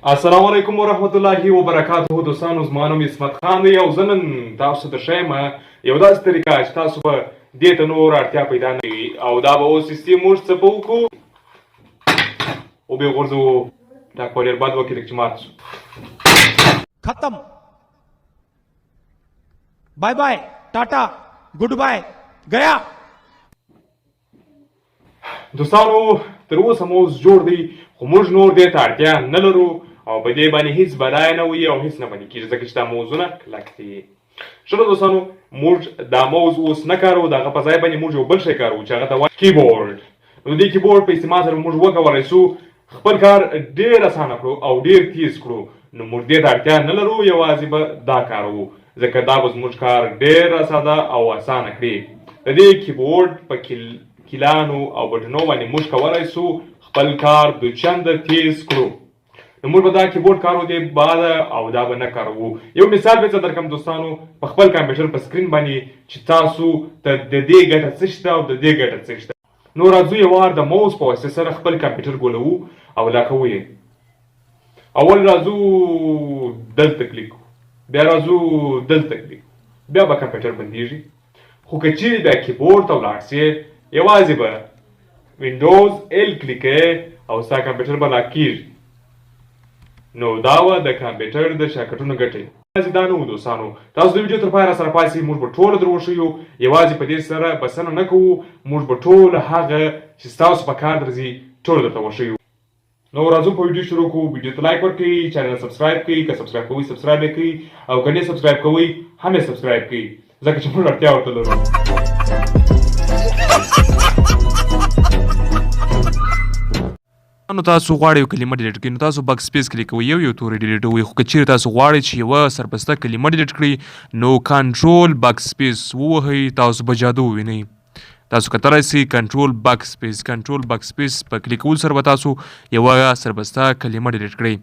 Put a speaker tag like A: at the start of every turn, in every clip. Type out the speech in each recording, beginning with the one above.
A: السلام علیکم ورحمت الله وبرکاته دوستانو، زما نوم عصمت خان دی او زه نن تاسو ته ښیم یو داسې طریقه چې تاسو به دې ته نور اړتیا پیدا نه وي. او دا به اوس سیستم موږ څه په وکړو، وبې غورځوو. ټاک په ډېر بد وکړي چې مات شو.
B: ختم، بای بای، ټاټا، ګډ بای، ګیا.
A: دوستانو، تر اوسه موز جوړ دی، خو موږ نور دې ته اړتیا نه لرو او په دې باندې هیڅ بلای نه وي او هیڅ نه باندې کېږي، ځکه چې دا موزونه کلک دي. ښه نو دوستانو، موږ دا موز اوس نه کاروو، د هغه په ځای باندې موږ یو بل شی کاروو چې هغه ته وایي کیبورډ. نو د دې کیبورډ په استعمال سره موږ وکولای شو خپل کار ډېر اسانه کړو او ډېر تیز کړو. نو موږ دې ته اړتیا نه لرو، یوازې به دا کاروو، ځکه دا به زموږ کار ډېر ساده او اسانه کړي. د دې کیبورډ په کیلانو او بټنو باندې موږ کولای شو خپل کار دوچنده تیز کړو. نو موږ به دا کیبورډ کارو دې بعد او دا به نه کاروو. یو مثال به څه درکم دوستانو په خپل کمپیوټر په سکرین باندې چې تاسو ته د دې ګټه څه شته او د دې ګټه څه شته. نو راځو یو وار د موس په واسطه سره خپل کمپیوټر ګولوو او لاکوو یې. اول راځو دلته کلیک، بیا راځو دلته کلیک، بیا به کمپیوټر بندیږي. خو که چیرې بیا کیبورډ ته ولاړ شې، یوازې به وینډوز ایل کلیک او ستا کمپیوټر به لاک کیږي. نو دا وه د کمپیوټر د شارټکټونو ګټې. یوازې دا نه وو دوستانو، تاسو د ویډیو تر پایه راسره پاتې، موږ به ټوله در وښیو. یوازې په دې سره بسنه نه کوو، موږ به ټول هغه چې ستاسو په کار درځي ټول درته وښیو. نو راځو په ویډیو شروع کوو. ویډیو ته لایک ورکړئ، چینل سبسکرایب کړئ. که سبسکرایب کوئ سبسکرایب یې کړئ او که نه سبسکرایب کوئ هم یې سبسکرایب کړئ، ځکه چې موږ اړتیا ورته لرو.
C: نو تاسو غواړئ یو کلمه ډیلیټ کړئ، نو تاسو بک سپیس کلیک کوئ، یو یو توری ډیلیټوئ. خو که چیرې تاسو غواړئ چې یوه سربسته کلمه ډیلیټ کړئ، نو کنټرول بک سپیس ووهئ، تاسو به جادو ووینئ. تاسو کتلای سئ، کنټرول بک سپیس، کنټرول بک سپیس په کلیک کولو سره به تاسو یوه سربسته کلمه ډیلیټ کړئ.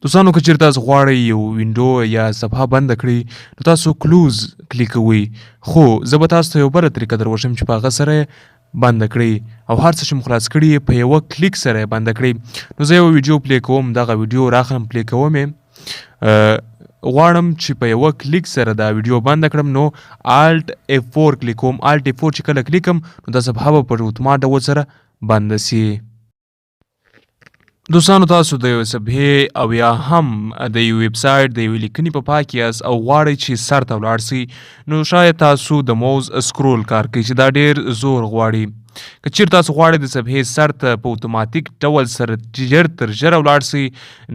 C: دوستانو، که چیرې تاسو غواړئ یو وینډو یا صفحه بنده کړئ، نو تاسو کلوز کلیک کوئ، خو زه به تاسو ته یو بله طریقه در وښیم چې په هغه سره بنده کړئ او هر څه چې مو خلاص کړي په یوه کلیک سره یې بنده کړئ. نو زه یوه ویډیو پلی کوم، دغه ویډیو راخلم، پلی کوم یې. غواړم چې په یوه کلیک سره دا ویډیو بنده کړم، نو آلټ اف 4 کلیک کوم. آلټ اف 4 چې کله کلیک کړم، نو دا صفحه به په اتومات ډول سره بنده سي. دوستانو، تاسو د یو صفحې او یا هم د یو ویب سایټ د یوې لیکنې په پای کې یاست او غواړئ چې سر ته ولاړ سئ، نو شاید تاسو د موز سکرول کار کوئ چې دا ډیر زور غواړي. که چیرې تاسو غواړئ د صفحې سر ته په اتوماتیک ډول سره ژر تر ژره ولاړ سئ،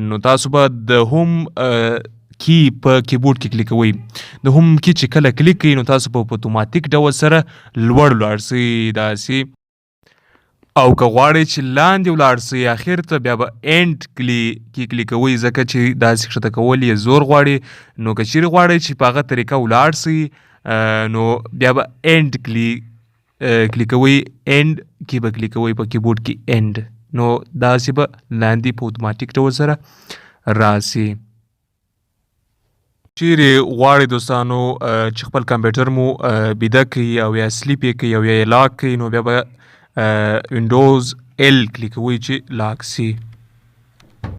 C: نو تاسو به د هوم کی په کیبورډ کې کلیک کوئ. د هوم کی چې کله کلیک کوئ، نو تاسو به په اتوماتیک ډول سره لوړ ولاړ سئ داسې. او که غواړئ چې لاندې ولاړ سئ اخر ته، بیا به اینډ کلی کې کلیک کوئ، ځکه چې داسې کښته کول یې زور غواړي. نو که چیرې غواړئ چې په هغه طریقه ولاړ سئ، نو بیا به اینډ کلی کلیک کوئ، اینډ کې به کلیک کوئ په کیبورډ کې اینډ، نو داسې به لاندې په اتوماتیک ډول سره راسي. چیرې غواړئ دوستانو چې خپل کمپیوټر مو بیده کړئ او یا سلیپ یې کړئ او یا یې لاک کړئ، نو بیا به وینډوز ایل کلیک کوئ چې لاک سي.